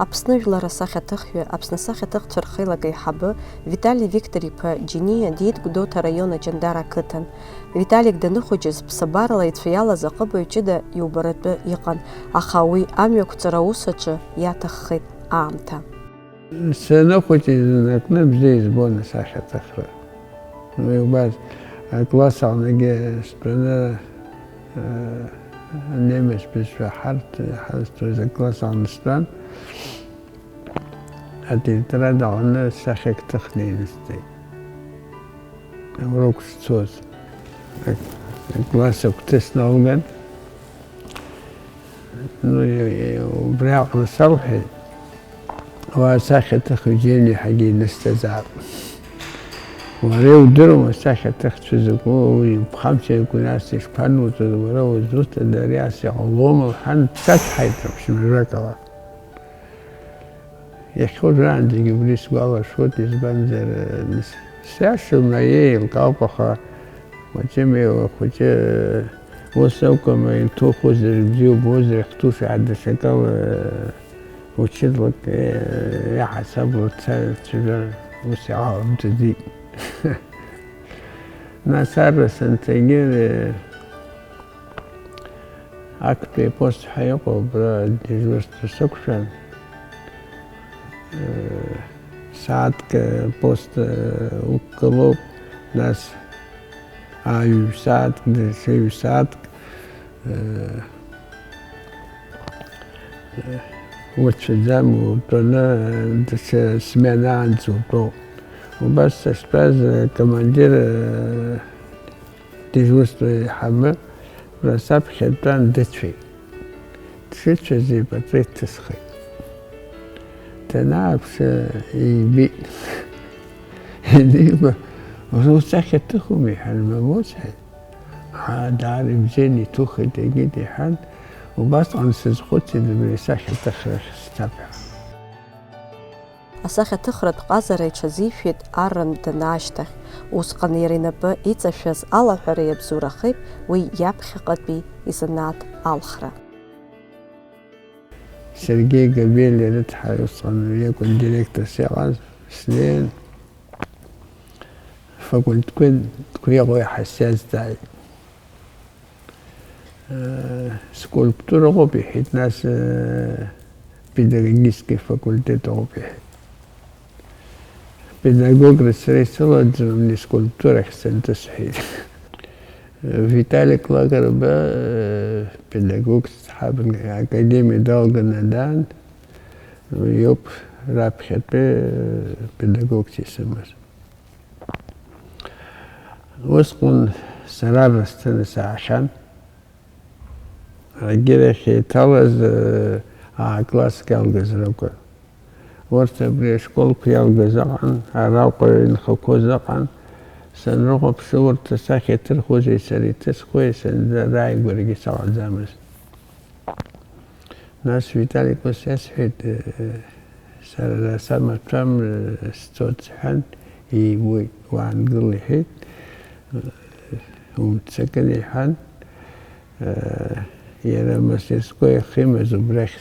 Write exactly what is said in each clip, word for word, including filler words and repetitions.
Аԥсны жәлар асахьаҭыхҩы, Аԥсны асахьаҭыхцәа рхеилак аиҳабы Витали Виктор-иԥа Џьениа диит Гәдоуҭа араион Аҷандара ақыҭан. Виталик даныхәыҷыз, ԥсабарала ицәа иалаз аҟыбаҩ ҷыда иубаратәы иҟан, аха уи амҩақәҵара аус аҿы иаҭаххеит аамҭа. Саныхәыҷыз, зны акны бзиа избон асахьаҭыхра. Уи убас акласс аҟнагьы стәаны, э, анемец бызшәа ҳарҭ, ҳазҭоз акласс аҟны стәан. Атетрадә аҟны сахьак ҭыхны инысҵеит. Аурок сцоз. Акласс агәҭа сналган. Ну, и-, и-, убри аҟны салҳәеит, уа асахьаҭыхҩы Џьениа ҳәагьы инысҵазаап. Уара иудыруама асахьаҭыхцәа закәу, уи уԥхамшьаҩ нас ишԥануҵоз, уара узусҭада, ари ас иҟалома, лҳәан, дсацәҳаит аԥшәмажәакала. Иахьа уажәраанӡагьы убри сгәалашәоит, избанзар, э, с-, сиашоума, еилкаауп, аха Матемеи лхәыҷы, э, ус акәым, иҭухозар, бзиа убозар, ихҭуша ҳәа даҽакала, э, учытлак, э, иаҳасабала дцар, дцәажәар, ус иҟалымҵаӡеит. Нас арра санцагьы, э, Актәи апост ҳәа иҟоу абра дежурство сықәшәан, э, сааҭк апост, э, уқәгылоуп, нас ааҩ сааҭк, даҽа ҩ сааҭк, э, уцәаӡам, утәаны, э, даҽа смена аанӡа утәоуп. Убас сахьтәаз, э, командир, э, Дежурство еиҳабы, уара саԥхьа дтәан, дыцәеит. Дшыцәаз ипатреҭ ҭысхит. Данааԥшы, ибеит. Ианиба, уара усахьаҭыхума, иҳәан, мамоу, сҳәеит. Аа, даара ибзианы иҭухеит, егьит, иҳәан, убасҟан сазхәыцит, абри асахьаҭыхрахь сцап ҳәа. Асахьаҭыхратә ҟазара иҽазишәеит аррантә данаашьҭахь, усҟан иара инапы иҵашәаз алаҳәара иабзоурахеит уи иаԥхьаҟатәи изанааҭ алхра. Сергеи Габелиа рыцҳа, усҟан уи акәын директорс иҟаз, снеин, факультетқәа иҟоу иаҳа сиазҵааит. Э, скульптура ыҟоуп, иҳәеит, нас, э, педагогический факультет ыҟоуп, иҳәеит. Педагогра сара исылаӡом, скульптурахь сынтәа, сҳәеит. Виталик Лакрба, э, педагогс ҳаб-, академиа далганы даан, уи иоуп раԥхьатәи, э, педагогс исымаз. Усҟан сара Расҭаны саахьан. Агьырахь еиҭалаз, аа, класск иалгаз ракәын. Урҭ абри ашколқәа иалгаз ыҟан, араҟа инхақәоз ыҟан. Санрыхәаԥшы, урҭ асахьа ҭырхуазеи сара иҭысхуеи, сынӡа рааигәарагьы саҟаӡамызт. Нас Виталик ус иасҳәеит, сара самаҭәам, сцоит сҳәан, иибоит, уаангыл иҳәеит, умццакын иҳәан, иара амастерскои ахьимаз убрахь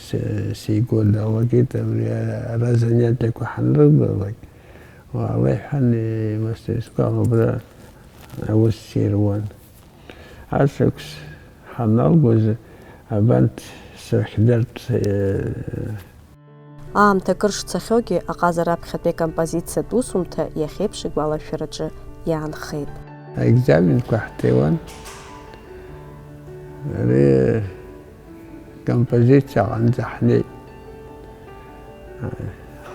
сиго далагеит, абри ара занятиақәа ҳанрыдгылалак, уаала иҳәан, имастерскои абра аус сируан. Ашықәс ҳаналгоз, абанҭ срыхьӡартә, э, Аамҭа акыр шцахьоугьы, аҟазара аԥхьатәи акомпозициатә усумҭа иахьеиԥш игәалашәараҿы иаанхеит. Аекзаменқәа ҳҭиуан. Ари композициа аҟынӡа ҳнеит.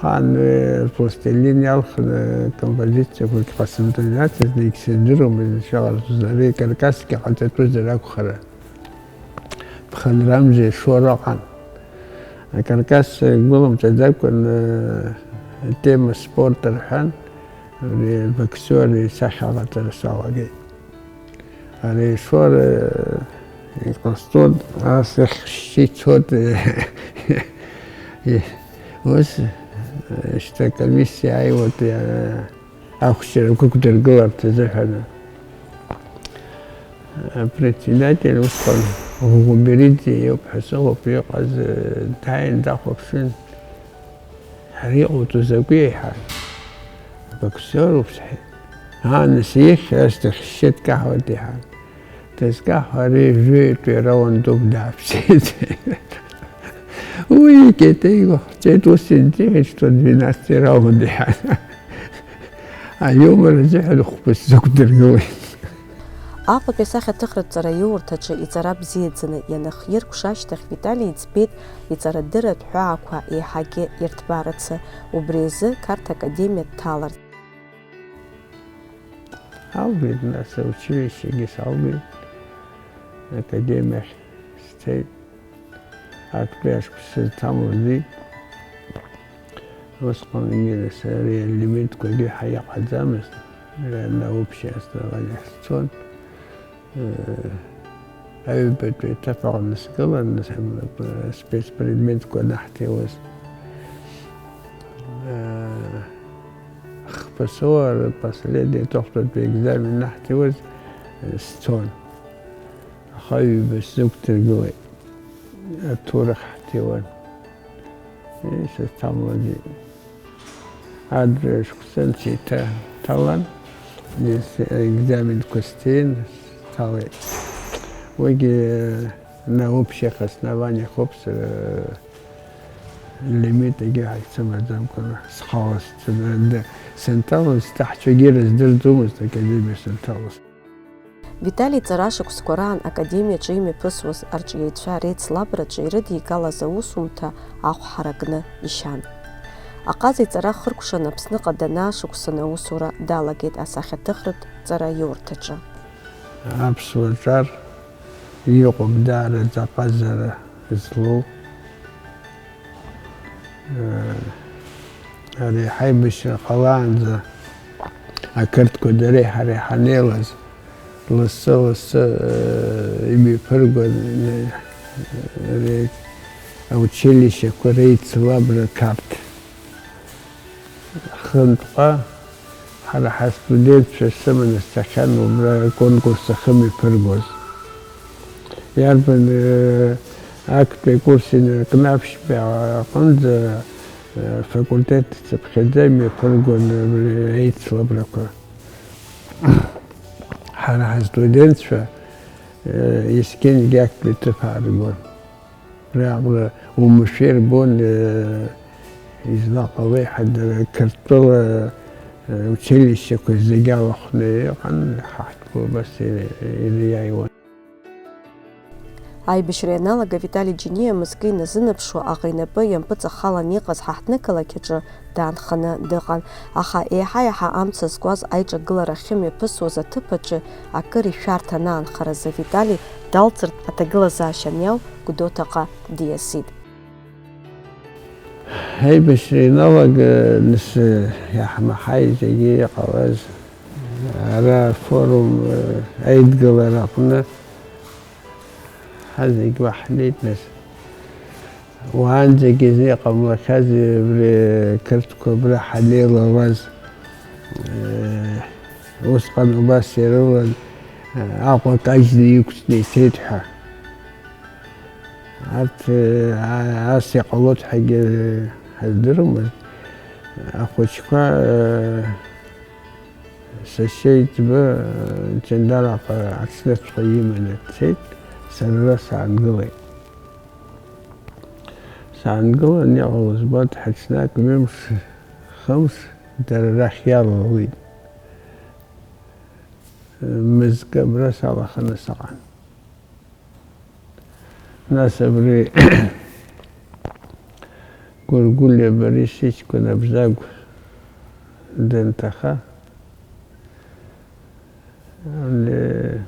Хан, э, пластилин иалхны композициақәак ҟасымҵан иацызны, егьсыздыруамызт ишыҟарҵоз, ари каркасгьы ҟаҵатәызар акәхарын. Ԥхынрамза ишоур ыҟан. Акаркас гәылымҵаӡакәан, э, атема спорт рҳәан, ари боксиор исахьа аҟаҵара салагеит. Ари ишоур, э, иҟасҵоит, ас ихьшьшьы ицоит, э, ус, э, шьҭа акомиссиа ааиуеит, э, ахәшьарақәа ықәдыргыларц азыҳәан. Апредседатель усҟан Гәыгәбериӡе иоуп ҳәа сыҟоуп иҟаз, э, дааин дахәаԥшын. Ҳара иҟауҵо закәи иҳәан. Абоксиоруп сҳәеит. Аа, нас ихьи, ас дыхьшьшьы дкаҳауеит иҳәан. Дызкаҳауа ари жәаҩатәи араунд ауп дааԥсеит. Уи икьатеилахәҵеит, ус интиҳәеит, что двенадцатый раунд иҳәан. Аиумор азыҳәан хәба сзықәдыргылеит. Аҟәатәи асахьаҭыхратә ҵараиурҭаҿы иҵара бзиаӡаны ианахиркәша ашьҭахь, Витали иӡбеит иҵарадырратә ҳәаақәа еиҳагьы ирҭбарацы, убри азы Қарҭ академиа дҭаларц. Алгеит, нас, аучилищегьы салгеит, академиахь сцеит. Актәи ашықәс сызҭамлази. Усҟангьы сара ари алимитқәагьы ҳа иҟаӡамызт, на общее основание ҳцон. Э, аҩбатәи аетап аҟны сгылан, спецпредметқәа анаҳҭиуаз. Э, хԥа соуа последний аҵыхәтәантәи аекзамен анаҳҭиуаз, э, сцон. Аха ҩба сзықәдыргылеит. Аҭоурых ҳҭиуан. Исызҭамлаӡеит. Адырҩаҽ шықәса сеиҭаҭалан, ес-, аекзаменқәа сҭиин, сҭалеит. Уигьы на общих основаниях ауп, с-, лимитгьы ҳаицымаӡамкәан схала сцаны, санҭалоз, сҭаҳцәагьы ирыздырӡомызт академиа санҭалоз. Витали иҵарашықәсқәа раан академиаҿы имҩаԥысуаз арҿиаҩцәа реицлабраҿы ирыдигалаз аусумҭа ахә ҳаракны ишьан. Аҟаза иҵара хыркәшан Аԥсныҟа данаашықәсан аусура далагеит асахьаҭыхратә ҵараиурҭаҿы. Аԥсуа ҿар иҟоуп даараӡа аҟазара злоу. Ари ҳаибашьра ҟалаанӡа ақырҭқәа дара иҳара иҳанеилаз, лассы-лассы, э, имҩаԥыргон, э, ари аучилищеқәа реицлабра Қарҭ. Хынтәҟа ҳара ҳастудентцәа сыманы сцахьан убра аконкурс ахьымҩаԥыргоз. Иарбан, э, актәи акурс инаркны аԥшьбаҩ аҟынӡа, э, факультет цыԥхьаӡа имҩаԥыргон абри аицлабрақәа. Ҳара ҳастудентцәа, э, есқьынгьы актәи ҭыԥ ааргон. Абри аҟны уамашәа ирбон, э, излаҟалеи ҳәа, дара Қырҭтәыла, э, училищеқәа зегьы алахәны иҟан, ҳаҳҭқәа убас ир-, ириааиуан. Аибашьра ианалага Витали Џьениа мызкы иназынаԥшуа аӷа инапы иампыҵахалан иҟаз ҳаҳҭнықалақь аҿы даанханы дыҟан, аха еиҳа-еиҳа амца зкуаз аиҿагылара ахьымҩаԥысуаз аҭыԥ аҿы акыр ишәарҭа анаанхаразы Витали далҵыртә аҭагылазаашьа аниау Гәдоуҭаҟа диасит. Аибашьра иналага, нас, иаҳмаҳаи зегьы иҟалаз, ара афорум, аидгылара аҟны ҳазегь уаҳнеит, нас. Уаанӡагьы изы иҟамлахьази абри қырҭқәа абра ҳанеилалаз, э, усҟан убас ирылан, э, Аҟәа кажьны иқәҵны ицеит ҳәа. Арҭ, э, а-, ас иҟалоит ҳәагьы ҳаздыруамызт. Ахәыҷқәа, э, сашьа иӡбы, э, Ҷандараҟа аҽныҵәҟьа иманы дцеит, сара ара саангылеит. Саангылан, иҟало збоит, ҳа ҽнак ҩымш, хымш дара рахь иалалеит. Мызкы абра салаханы сыҟан. Нас абри Гәыргәлиа Борис иҷкәын Абзагә данҭаха, Али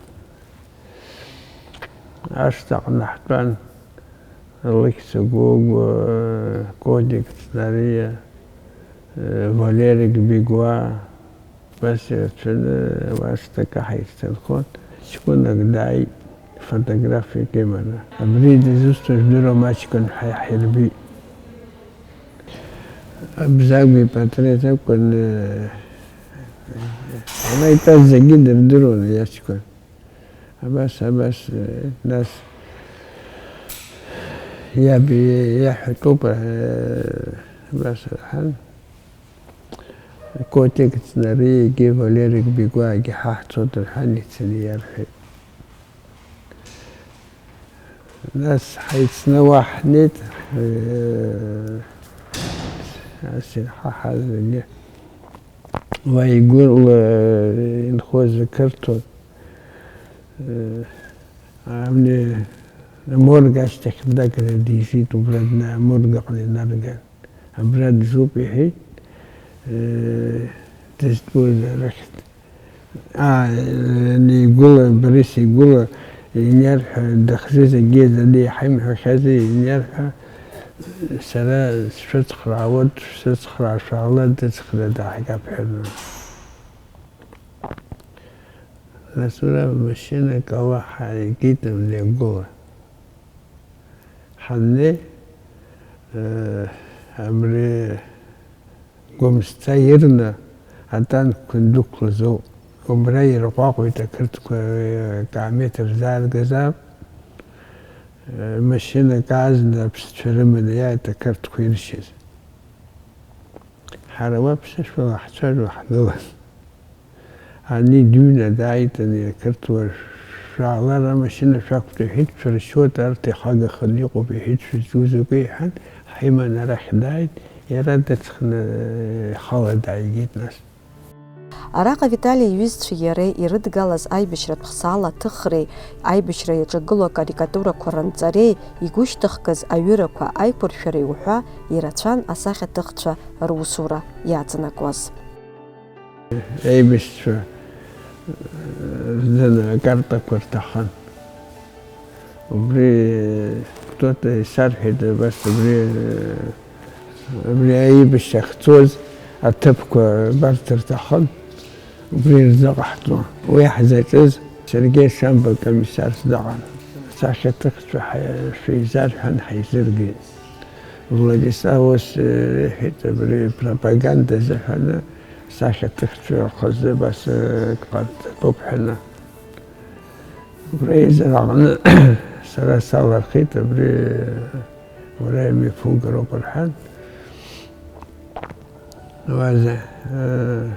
ашҭаҟны ҳтәан, Алықьса Гогәуа, Кодик Ҵнариа, Валерик Бигәаа, убас ирацәаны ашҭа акы ҳаицҭынхон. Ҷкәынак дааит, фотографиак иманы. Абри дызусҭоу жәдыруам аҷкәын ҳәа иаҳирбеит. Абзагә ипатреҭ акәын, э, ана итәаз зегьы дырдыруан аҷкәын. Абас, абас, э, нас иаб иаҳәатәуп, э, Абас рҳәан, Котик Ҵнариагьы Валерик Бигәаагьы ҳаҳцоит рҳәан, ицаны иарҳәеит. Нас ҳаицны уа ҳнеит, э, ас ирҳаҳаз зегьы. Уа игәыла инхоз ақырҭуа, э, амни аморг ашьҭахь дагра дижит, убра дна-, аморг аҟны инарган. Абра дызуп, иҳәеит, э, дызтәоз арахь. Аа, э, игәыла, Борис игәыла иниар ҳәа дахьзыз акгьы даны иҳаимҳәахьази, иниар ҳәа сара сшәыцхраауеит, шәсыцхраа шәаала, дыцхра дааигап ҳәа. Нас уара машьынак ала ҳааигеит абни агәыла. Ҳаннеи, э, абри Гәымсҭа ирны атанкқәа дәықәлаз ауп. Убра ирҟәаҟәеит ақырҭқәа, э, километр зааргазаап. Э, машьынак аазны аԥсцәа рыманы иааит ақырҭқәа иршьыз. Ҳара уа ԥсышәала ҳцәажәо ҳгылан. Ани дыҩны дааит, ани ақырҭуа, шәаалар амашьына шәақәтәа иҳәеит, шәыршьуеит, арҭ ихагаханы иҟоуп иҳәеит, шәызҿу закәи иҳәан, ҳиманы арахь дааит, иара дыҵхны ихала дааигеит нас. Араҟа Витали иҩызцәеи иареи ирыдгалаз аибашьратә хсаала аҭыхреи, аибашьра иаҿагылоу акарикатурақәа ранҵареи игәышьҭыхгаз аҩырақәа аиқәыршәареи уҳәа ирацәан асахьаҭыхцәа русура иаҵанакуаз. Аибашьцәа, э, рзын акартақәа рҭахын. Убри Тота исарҳәеит, абас убри, э, абри аибашьцәа ахьцоз аҭыԥқәа абарҭ рҭахын, убри рзыҟаҳҵон. Уи ҳзаҿыз Сергеи Шамба акомиссарс дыҟан. Асахьаҭыхцәа ҳа-, шәеизар ҳәан ҳаизыргеит. Владислав ус, э, иҳәеит, абри пропаганда азыҳәаны асахьаҭыхцәа рхазы абас, э, кпартатәуп ҳәаны. Убра еизараҟны сара салырхит, абри, э, уара имифугароуп рҳәан. Уаза, э,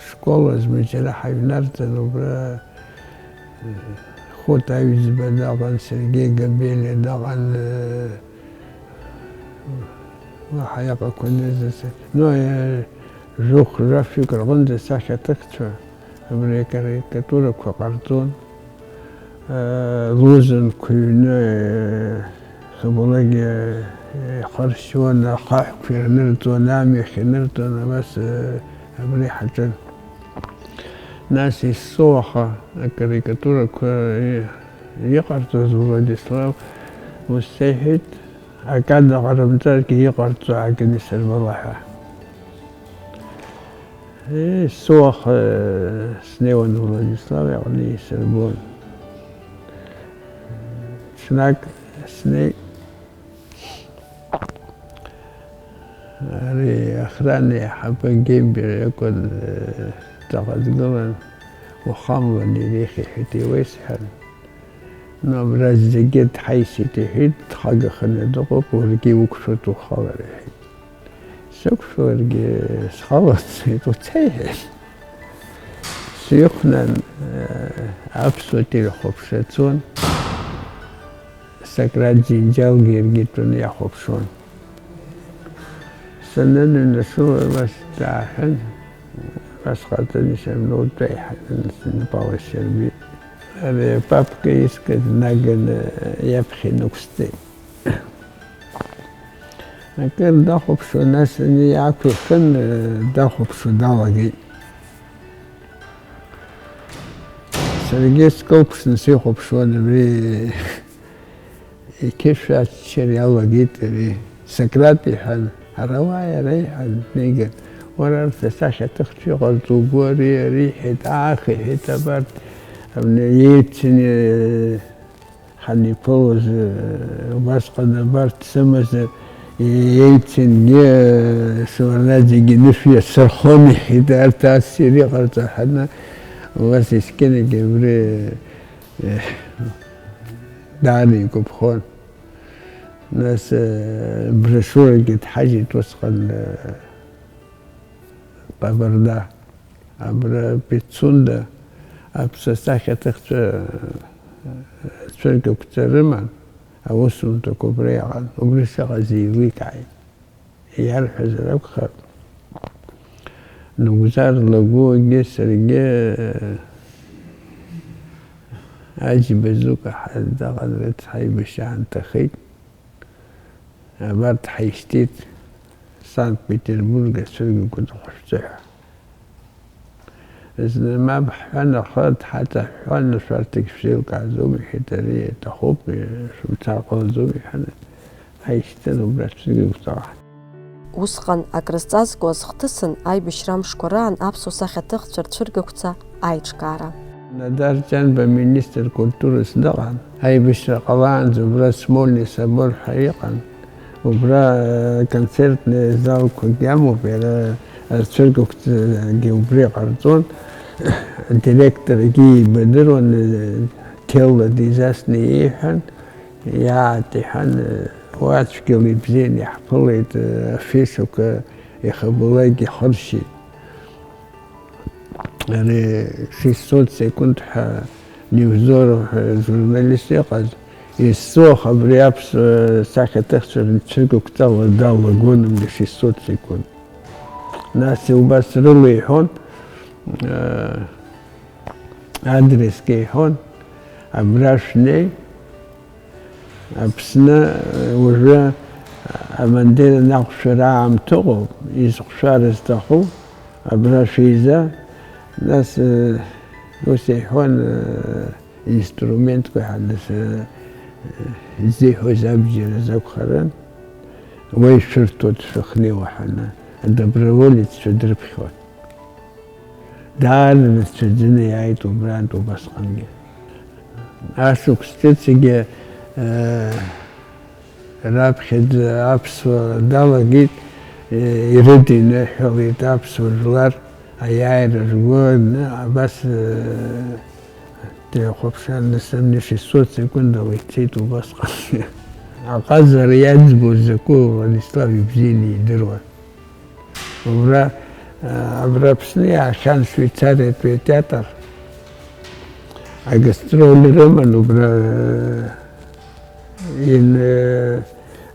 Школа змыџьара ҳаҩнарҵан, убра, э, Хәыта Аҩӡба даҟан, Сергеи Габелиа даҟан, э, уаҳа иҟақәаныз, ну, э, жәохә-жәафҩык рҟынӡа асахьаҭыхцәа абри акарикатурақәа ҟарҵон. Лозунгқәа ҩны, Хабалагьы ихыршьуан, ахаҳәқәа ирнырҵуан, амҩахь инырҵуан, абас, абри ҳаҿын. Нас исоу аха акарикатурақәа иҟарҵоз Владислав ус сеиҳәеит, акада ҟарымҵаргьы иҟарҵо ааганы исырбала ҳәа. Е, суаха, э, снеиуан Владислав иҟны исырбон. Ҽнак снеит. Ари охрана еиҳабы Гембер иакәын, э, ҵаҟа дгылан, ухамлан ирихьи ҳәа диуеисҳәан. Ну, абра зегьы дҳаисит, иҳәеит, дхагаханы дыҟоуп, уаргьы иуқәшәоит ухалар, иҳәеит. Сықәшәаларгьы схалацеит, уца, иҳәеит. Сҩыхәнан, э, аԥсуа телехәаԥшра цон, Сократ Џьынџьалгьы иаргьы итәаны иахәаԥшуан. Саныныҩнашыла, абас дааҳәын, абас ҟаҵаны исырбеит, уаҩ ҳәа инапала исырбеит. Ари апапка искыз наганы иаԥхьа инықәсҵеит. Акыр дахәаԥшуа, нас ани иаақәихын, дахәаԥшуа далагеит. Саргьы скылԥшны сихәаԥшуан, абри иқьышә аччара иалагеит ари. Сократ иҳәан, ара уааи, ара иҳәан, днеиган, уара арҭ асахьаҭыхцәа иҟарҵо угәы ари, ари иҳәеит, аах, иҳәеит, абарҭ, абни Ельцин, ҳаниԥылоз, убасҟан абарҭ сымазар, Ельцингьы, Шеварднаӡегьы нышә иасырхон, иҳәеит, арҭ ассир иҟарҵо ҳәаны, убас есқьынагьы абри, даара игәаԥхон. Нас, э, брошиурагьы дҳажьит усҟан, э, Ҟабарда. Абра Пицунда аԥсуа сахьаҭыхцәа, э, цәыргақәҵа рыман, аусумҭақәа убра иҟан, убри шыҟаз еиликааит. Иарҳәазар акәхап, Нугзар Лагәыгьы саргьы, э, Аџьба Зука ҳаздаҟан рыцҳа аибашьра ҳанҭахеит. Абарҭ ҳаишьҭит Санкт-Петербург ацәыргақәа дыҟашәҵа ҳәа. Зны мап ҳҳәан, аха дҳаҵаҳәҳәан, шәарҭагь шәзеилкааӡом, иҳәеит, ари иаҭахуп, шәымцар ҟалаӡом, иҳәан, ҳаишьҭын убра ацәыргақәҵа. Усҟан акрызҵазкуаз хҭысын аибашьра амшқәа раан аԥсуа сахьаҭыхцәа рцәыргақәҵа аиҿкаара. Надар Ҷанба министр культурас дыҟан. Аибашьра ҟалаанӡа убра Смольный собор ҳәа иҟан. Убра, э, концертный залқәагь амоуп, иара ацәыргақәҵагьы убри ҟарҵон. Адиректоргьы ибадыруан, э, ҭелла дизасны ииҳәан, иаат иҳәан, э, уа цәгьала ибзиан иаҳԥылеит, э, афишақәа иахьабалак ихыршьит. Ари шестьсот секунд ҳәа Невзоров ҳәа журналист иҟаз, исҵәах абри аԥсуа сахьаҭыхцәа рцәыргақәҵала далагон абри шестьсот секунд. Нас убас рылеиҳәон, э, адресгьы иҳәон, абра шәнеи, Аԥсны, э, уажәы абандера анахәшәара аамҭа ыҟоуп, изыхәшәара зҭаху абра шәеиза, нас, э, ус иҳәон, э, инструментқәа ҳәа, нас, э, изеиҳәоз абџьар азы акәхарын, уа ишәырҭоит шәахнеиуа ҳәа, адоброволеццәа дрыԥхьон. Даара рацәаӡаны иааит убрантә убасҟангьы. Ашықәс ҿыцгьы, э, раԥхьаӡа аԥсуа далагеит, э, ирыдиныҳәалеит аԥсуа жәлар аиааира ргәы, ны, абас, э, дыхәаԥшуан, нас, шестьсот секундала ицеит убасҟангьы. Аҟазара иаӡбоз закәу Владислав ибзианы идыруан. Убра, а, абра Аԥсны иаахьан Швеицариатәи атеатр. Агастроль рыман убра, а, ин-, а,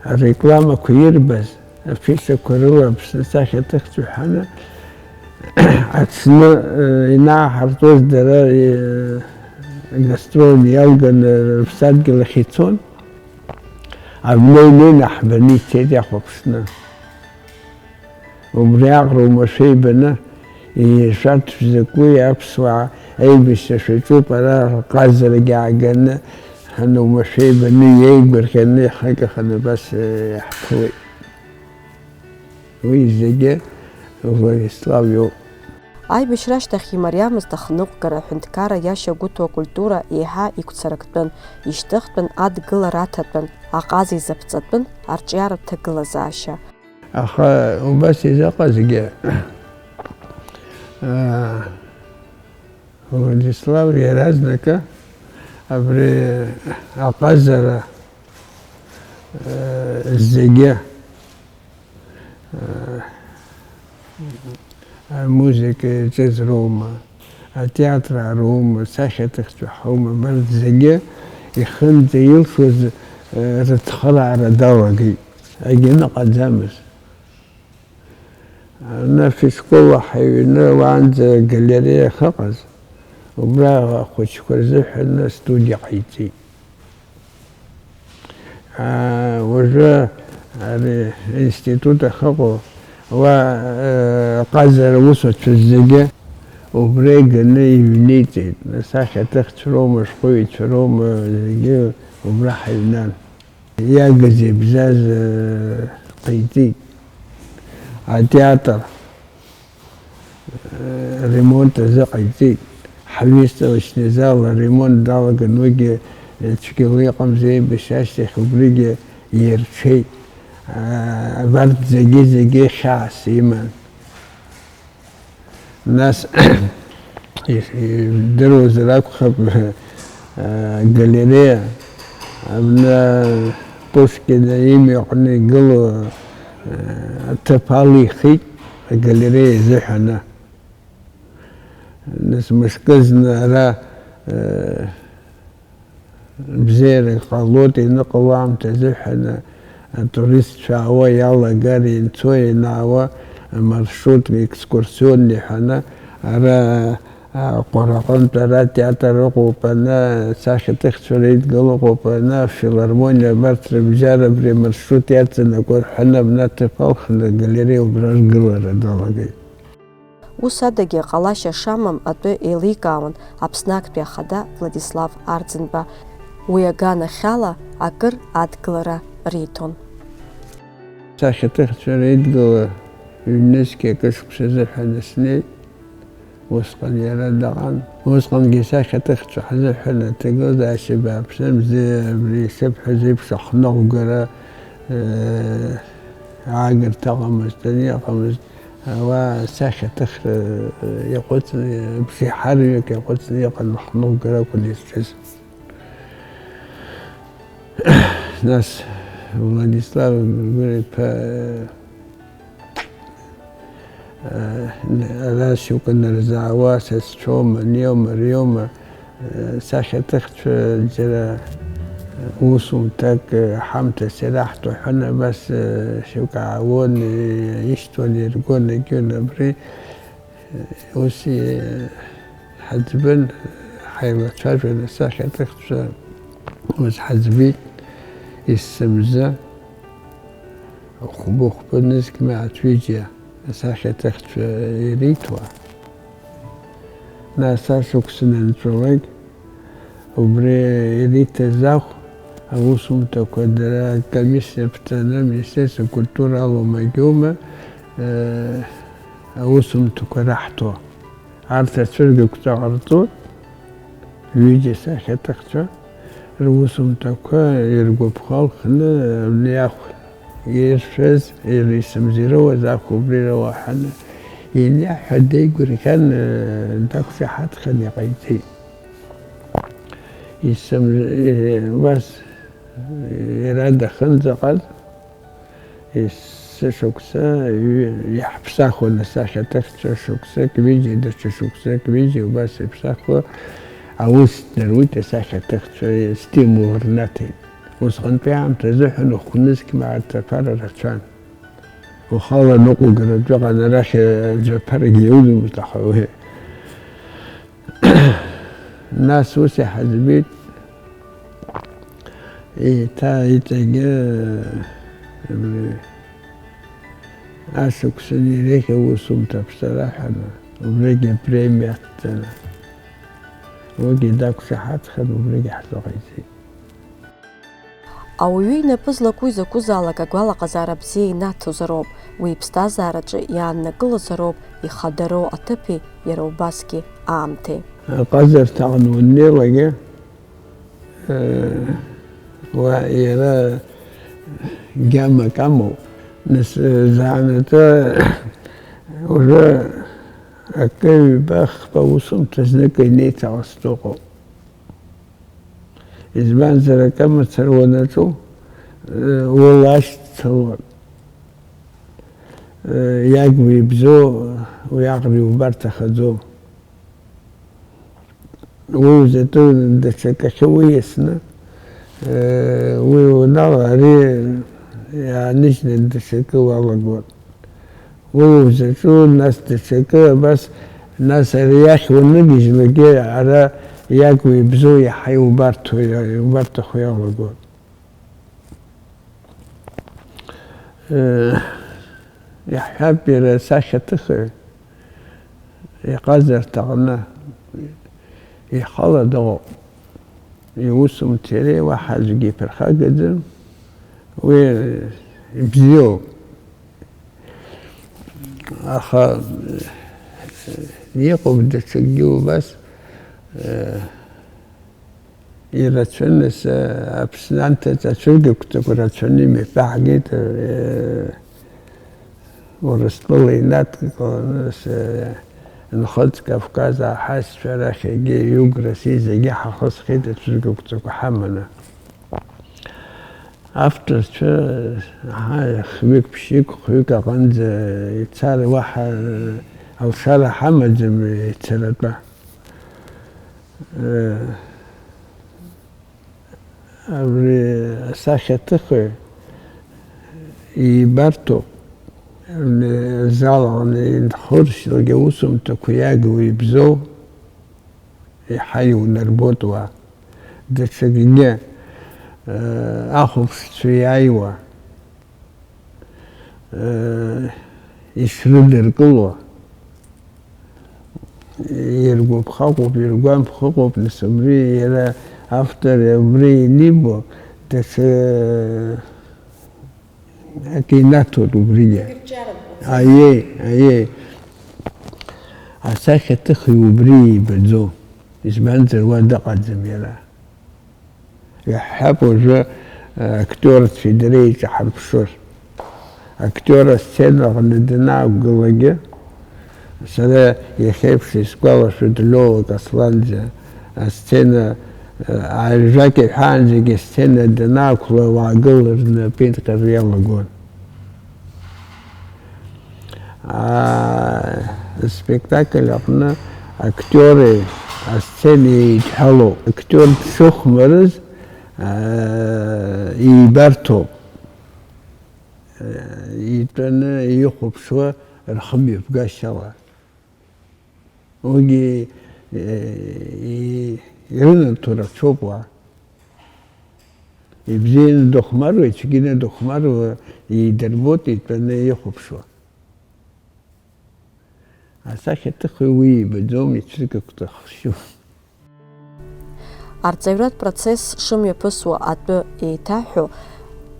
арекламақәа ирбаз, афишақәа рыла Аԥсны сахьаҭыхцәа ҳәаны, Аԥсны, а, инааҳартуаз дара, а, гастрольны иалганы рыԥсадгьыл ахь ицон. Абна инеины ҳбаны ицеит иахәаԥшны. Убри аҟара уамашәа ибаны, ишәарҭ шәзакәи аԥсуаа аибашьцәа шәаҿуп, ара рҟазарагьы ааганы, ҳан уамашәа ибаны иеигәырӷьаны ихагаханы абас, э, иаҳԥылеит. Уи зегьы Владислав иоуп. Аибашьра ашьҭахь имариамызт ахныҟәгара, аҳәынҭқарра иашьагәыҭу акультура еиҳа игәцарактәын, ишьҭыхтәын адгылара аҭатәын, аҟаза изаԥҵатәын арҿиаратә ҭагылазаашьа. Аха убас изыҟазгьы, аа, Владислав иаразнакы абри аҟазара, аа, зегьы, аа, амузыка иаҿыз роума, атеатр аароума, сахьаҭыхцәа ҳаума, абарҭ зегьы ихынӡа илшоз, э, рыцхыраара далагеит. Агьаныҟаӡамыз. Ана Фишкова ҳаҩны уаанӡа галереиа ахьыҟаз, убра ахәыҷқәа рзыҳәан астудиа ҟаиҵеит. Аа, уажәы ари аинститут ахьыҟоу, уа, э, аҟазара аусуцәа зегьы убра иганы иҩниҵеит. Асахьаҭыхцәа роума, ашәҟәыҩҩцәа роума, зегьы убра ҳаҩнан. Иагыз-иабзаз, э, ҟаиҵеит. Атеатр, э, ремонт азы ҟаиҵеит. Ҳвыставочный зал аремонт далаган, уигьы, э, цәгьала иҟамзи, аибашьра ашьҭахь убригьы ирҽеит. Э, абарҭ зегьы-зегьы хьаас иман. Нас, ижәдыруазар акәхап, а, галереиа, абна Пушкина имҩаҟны игылоу, э, аҭыԥ алихит агалереиа азыҳәаны. Нас мышкызны ара, э, бзиарак ҟалоит, иныҟало аамҭа азыҳәаны атуристцәа аауа иалагар, инцо ианаауа амаршрут, экскурсионный ҳәа ара, а, Ҟәара аҟынтә ара атеатр ыҟоуп, ана асахьаҭыхцәа реидгыла ыҟоуп, ана афилармониа, абарҭ рыбжьара абри амаршрут иаҵанакуа рҳәаны абна аҭыԥ алхны агалереиа убра ргылара далагеит. Ус адагьы ҟалашьа шамам атәы еиликаауан Аԥсны актәи ахада Владислав Арӡынба. Уи аганахьала акыр адгылара риҭон. Сахьаҭыхцәа реидгыла ҩнызқьи акы шықәса азыҳәан снеит. Усҟан иара даҟан. Усҟангьы исахьаҭыхцәа ҳзыҳәан аҭагылазаашьа бааԥсын, бзиа, абри исыбҳәаз еиԥш ахныҟәгара, э, аагырҭа ыҟамызт, ани ыҟамызт. Ауаа асахьаҭыхра, э, иаҟәыҵны, бжеиҳарҩык иаҟәыҵны иҟан ахныҟәгара акәын изҿыз. Нас Владислав Григорий-иԥа, э, ара шьоукы нарзаауа, сасцәоума, аниоума, ариоума, э, сахьаҭыхцәа џьара усумҭак, э, ҳамҭас ираҳҭо ҳәаны абас, э, шьоук аауон, э, ишьҭуан, иргон, егьиун абри. Ус, э, ҳаӡбын, ҳаилацәажәан асахьаҭыхцәа, ус ҳаӡбеит, есымза хәба-хәба нызқь мааҭ ҩыџьа асахьаҭыхцәа ириҭауа. Нас ашықәс анынҵәалак, убри ириҭаз ахә аусумҭақәа дара акомиссиа ԥҵаны, Министерство культуры алоума, егьоума, э, аусумҭақәа раҳҭо. Арҭ ацәыргақәҵа ҟарҵоит, ҩыџьа сахьаҭыхцәа русумҭақәа иргәаԥхо алхны, абни ахә иршәыз, ир-, исымзироуаз ахә убри роуа ҳәаны ианиаҳҳәа деигәырӷьан, э, дақәшаҳаҭхан иҟаиҵеит. Исым-, э, убас, э, иара дахьынӡаҟаз, есышықәса ҩ-, иаҳԥсахуан асахьаҭыхцәа шықәсык ҩыџьа, даҽа шықәсык ҩыџьа, убас иԥсахуа аус ддыруеит асахьаҭыхцәа, стимул рнаҭеит. Усҟантәи аамҭа азыҳәан хә-нызқь мааҭ аԥара рацәан. Ухала ныҟәгаратә ыҟан, арахь аӡәы аԥарагьы иоуӡомызт, аха уи. Нас ус иҳаӡбеит, еиҭа иҵегьы, абри, ашықәсан иреиӷьу усумҭа аԥҵара ҳәа, убригьы апремиа аҭҵаны. Уигьы дақәшаҳаҭхан, убригьы ҳзыҟаиҵеит. Ауаҩы инапы злаку изакәызаалак агәалаҟазаара бзиа инаҭозароуп, уи иԥсҭазаараҿы иааннакылозароуп ихадароу аҭыԥи иара убасгьы аамҭеи. Аҟазарҭаҟны уаннеилакгьы, э, уа иара гьамак амоуп. Нас, э, заанаҵы уажәы акы ҩба хԥа усумҭа знык инеиҭаласҵо ыҟоуп. Избанзар, акы мацара уанаҿу, э, улашьцылон. Э, иагу ибзоу уиаҟара иубарҭахаӡом. Уи узаҵәу даҽакахьы уиасны, э, уи унала ари иааныжьны даҽакы уалагон. Уи узаҿу, нас даҽакы, абас, нас ари иахь уаныгьежьлакгьы, ара иагу ибзоу иаҳа иубарҭо, иубарҭахо иалагон. Э, иаҳҳәап, иара асахьаҭыхҩы иҟазарҭаҟны ихала дыҟоуп. Иусумҭеи уаҳа аӡәгьы иԥырхагаӡам, уи ибзиоуп. Аха, э, иҟоуп даҽакгьы убас, э, ирацәаны, с-, Аԥсны анҭыҵ ацәыргақәҵақәа рацәаны имҩаԥаҳгеит, э, Урыстәыла инадгыланы, с-, Нхыҵ Кавказ аҳасцәа рахь егьи Иугра си зегьы ҳахысхит ацәыргақәҵақәа ҳаманы. Авторцәа, аҳа, хҩык, ԥшьҩык, хәҩык аҟынӡа ицар уаҳа алшара ҳамаӡам ицаратәа. Э, абри асахьаҭыхҩы ибарҭоуп, зал аҟны инхыршьлак аусумҭақәа иагу ибзоу. Еиҳа иунарбоит уа. Даҽакгьы, э, ахәаԥшцәа иааиуа, э, ишрыдыркыло, иргәаԥхаҟоуп, иргәамԥхаҟоуп, нас убри иара автор убри инибо, даҽа Акы инаҭоит убригьы. Ирҿиаратә процесс. Аиеи, аиеи. Асахьаҭыхҩы убри ибаӡом. Избанзар, уа дыҟаӡам иара. Иаҳҳәап, уажәы, э, актиорцәеи дареи еиҿаҳарԥшыр. Актиор асцена аҟны данаақәгылагьы, Сара иахьеиԥш исгәалашәоит Лиола Касланӡа асцена, ааҩажәак иҳәаанӡагьы асцена данаақәла, уаагылараны апинҟьара иалагон. Аа, аспектакль аҟны актиори асценеи еидҳәалоуп. Актиор дшыхәмарыз, аа, ибарҭоуп. Итәаны ихәаԥшуа рхымҩаԥгашьала. Уигьы, и-, ирынарҭо рацәоуп уа. Ибзианы дыхәмаруа, ицәгьаны дыхәмаруа идырбоит итәаны ихәаԥшуа. Асахьаҭыхҩы уи ибаӡом, ицәыргақәҵа хшьу. Арҵаҩратә процесс шымҩаԥысуа атәы еиҭаҳәо,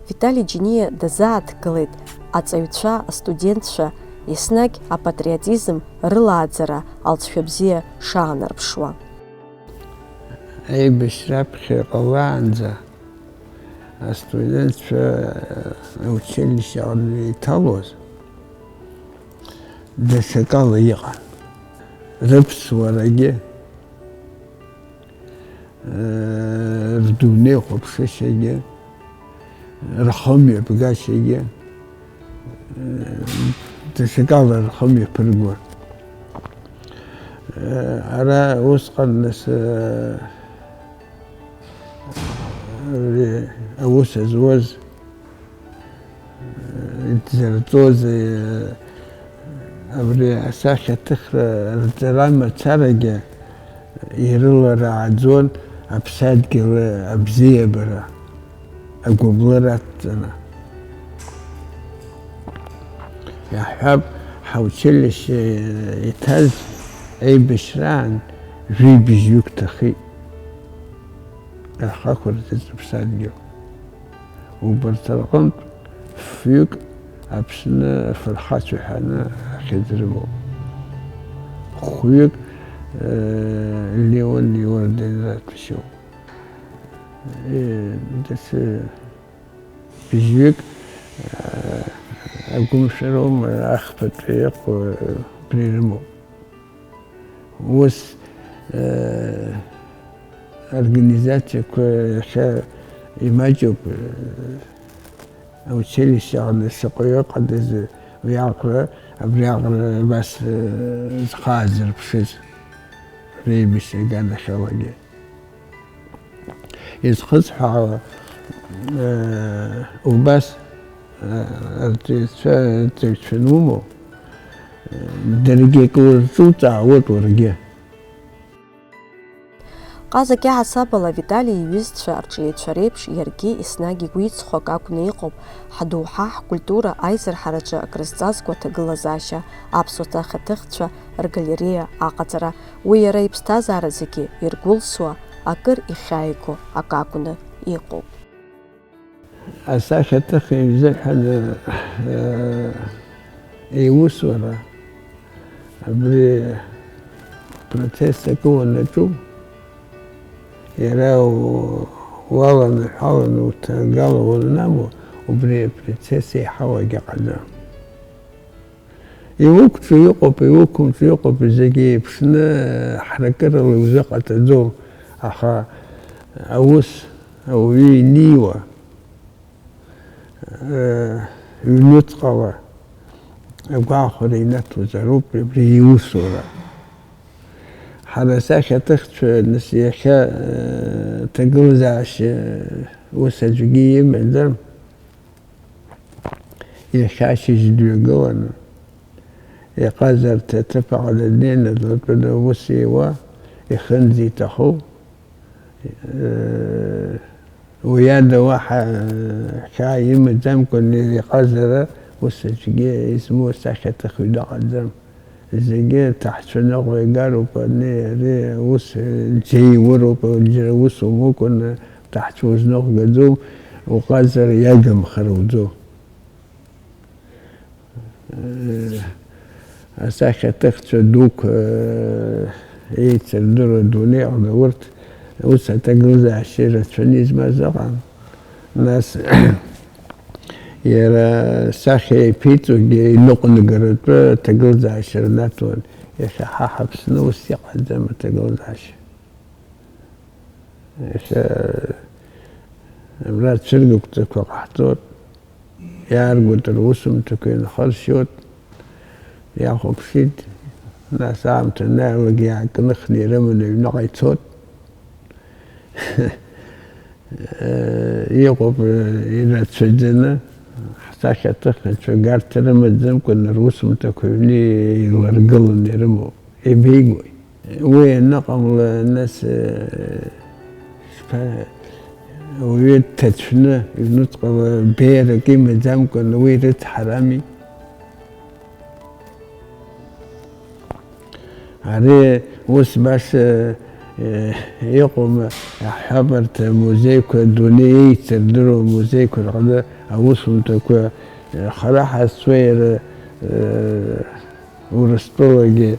Витали Џьениа дазааҭгылеит аҵаҩцәа, астудентцәа, еснагь апатриотизм рылааӡара алҵшәа бзиа шаанарԥшуа. Аибашьра аԥхьа иҟалаанӡа астудентцәа аучилишье аҟны иҭалоз даҽакала иҟан. Рыԥсуарагьы, рдунеихәаԥшышьагьы, рхымҩаԥгашьагьы, даҽакала рхы мҩаԥыргон. Ара усҟан нас, ари аус зуаз, дзырҵоз, абри асахьаҭыхра рҵара мацарагьы ирыларааӡон аԥсадгьыл абзиабара, агәыблыра адҵаны. Иаҳҳәап, ҳаучилишье иҭаз аибашьраан жәибжьҩык ҭахеит. Ахақәырҭаҿ аԥсадгьыл. Убарҭ рҟынтә фҩык Аԥсны афырхацәа ҳәаны ахьӡ рымоуп. Хәҩык, э, Леон иорден раҭәашьоуп. Э, даҽа бжьҩык, э, агәымшәароума, ахԥатәи иҟоу, э, убри рымоуп. Ус, э, организациақәа иахьа имаҷуп, э, аучилишье аҟны шаҟаҩы ыҟадаз уи аҟара, абри аҟара абас, э, зхы аазырԥшыз, реибашьра аганахьалагьы. Изхысҳәаауа, э, убас, э, арҵаҩцәа, арҵаҩцәа анумоу, э, даргьы акы урҿуҵаауеит уаргьы. Ҟаза кьаҳасабала Витали иҩызцәа арҿиаҩцәа реиԥш иаргьы еснагь игәы иҵхо акы акәны иҟоуп, ҳдоуҳа ҳкультура аизырҳараҿы акрызҵазкуа аҭагылазаашьа, аԥсуа сахьаҭыхцәа ргалереиа аҟаҵара. Уи иара иԥсҭазаара зегьы иргәылсуа, акыр ихьааиго акы акәны иҟоуп. Асахьаҭыхҩы изыҳәан, э, иусура абри процесс акы уанаҿу, иара у-, уаланаҳәаланы уҭагала уаннаму, убри апроцесс еиҳау агьыҟаӡам. Иуқәҿу иҟоуп, иуқәымҿу иҟоуп, зегьы еиԥшны, ҳаракырала иузыҟаҵаӡом, аха аус ауаҩы иниуа, Ҩнуҵҟала агәахәара инаҭозароуп абри иусура. Ҳара асахьаҭыхцәа, нас, иахьа, э, ҭагылазаашьа ус аӡәгьы имаӡам. Иахьа ашьыжь дҩагыланы, иҟазарҭа аҭыԥ аҟны днеины, длатәаны аус иуа, ихынӡ иҭаху, э, уи ада уаҳа, э, хьаа имаӡамкәан иҟазара, ус аӡәгьы измоу асахьаҭыхҩы дыҟаӡам. Зегьы ҭаҳцәаныҟәа игароуп, ани, ари, ус, ӡеиуроуп, џьара ус умукәаны, ҭаҳцәа узныҟәгаӡом, уҟазара иагымхар уӡом. Асахьаҭыхцәа дуқәа, еицырдыруа адунеи аҟны урҭ ус аҭагылазаашьа рацәаны измаз ыҟан. Нас, иара асахьа иаԥиҵогьы иныҟәнагаратәы аҭагылазаашьа рнаҭон. Иахьа ҳа ҳаԥсны ус иҟаӡам аҭагылазаашьа. Иахьа абра ацәыргақәҵақәа ҟаҳҵоит, иааргоит русумҭақәа, инхырсиоит, иахәаԥшит, нас аамҭа анааилак иаакныхны ирыманы аҩныҟа ицоит. Иҟоуп, ирацәаӡаны, ҳсахьаҭыхҩцәа гарҭа рымаӡамкәан, русумҭақәа аҩны еиларгыланы ирымоуп, еибеигоит. Уи аныҟамла, нас, э, шԥа-, ауаҩы дҭацәны, иҩнуҵҟала беиарак имаӡамкәан, уи рыцҳарами? Ари ус баша, э, иҟоума, иаҳҳәап, арҭ амузеиқәа, адунеи еицырдыруа амузеиқәа рҟны аусумҭақәа, э, хара ҳазцо иара, э, Урыстәылагьы, э,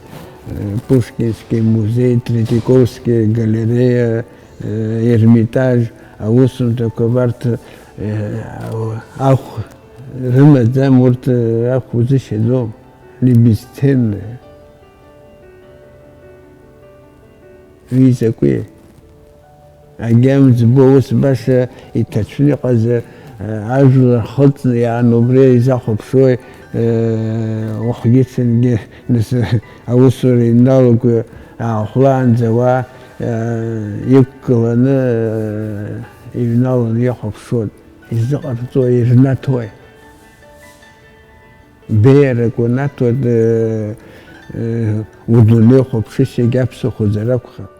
Пушкинский музеи, Третьяковский галерея, э, Эрмитаж, аусумҭақәа абарҭ, э, ахә рымаӡам, урҭ, э, ахә узышьаӡом, они бесценные. Уи закәи? Агьама ӡбо ус баша иҭацәны иҟаз, э, ажәлар хыҵны иаан убри изахәаԥшуеи, э, уахгьы-ҽынгьы, нас, аусура иналго аахәлаанӡа уа, э, иқәгыланы, э, иҩналаны ихәаԥшуан. Изыҟарҵои, ирнаҭои? Беиарак унаҭоит, э, э, удунеи хәаԥшышьагь аԥсахәыӡара акәхап.